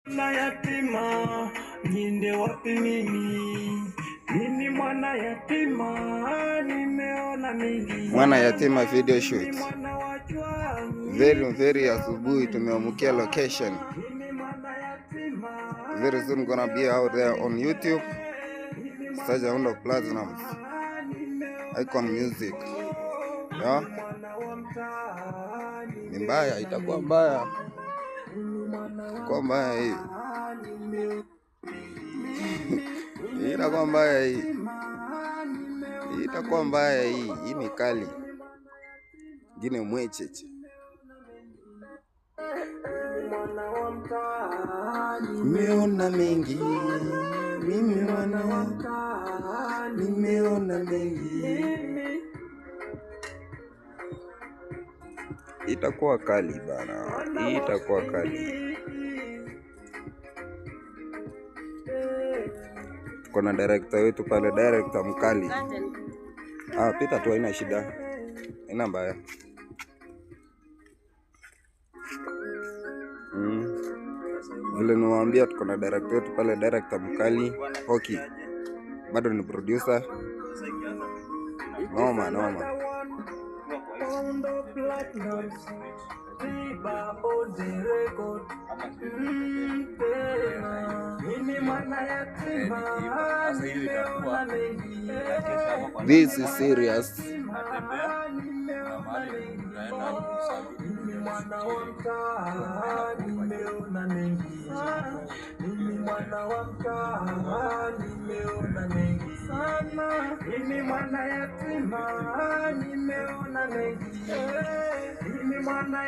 Mwana yatima, niende wapi mimi? Mimi mwana yatima, nimeona mengi. Mwana yatima video Mimi shoot. mwana wa Chwani, Very very asubuhi tumeamukia location. mimi mwana yatima, Very soon gonna be out there on YouTube. Saja Platnumz. Icon Music. Yeah. mwana wa mtaa, Ni mbaya, itakuwa mbaya. Itakuwa mbaya hii. Hii itakuwa mbaya hii. Hii itakuwa mbaya hii. Hii ni kali. Ngine mwecheche. mwana wa mtaa, Nimeona mengi. Mimi mwana wa mtaa, nimeona mengi. mimi Itakuwa kali bana. Hii itakuwa kali. Tuko na director wetu pale, director mkali. Ah, pita tu, haina shida, haina mbaya. Mm. Vile niwaambia, tuko na director wetu pale, director mkali Hoki, bado ni producer. Noma noma. Poundo Platnumz, Tiba on the record. Tena mimi mwana yatima, nimeona mengi. This is serious. Nimeona mengi. Mimi mwana wa mtaa, nimeona mengi. Mimi mwana wa mtaa, nimeona mengi sana. Mimi mwana yatima, nimeona mengi. Mimi mwana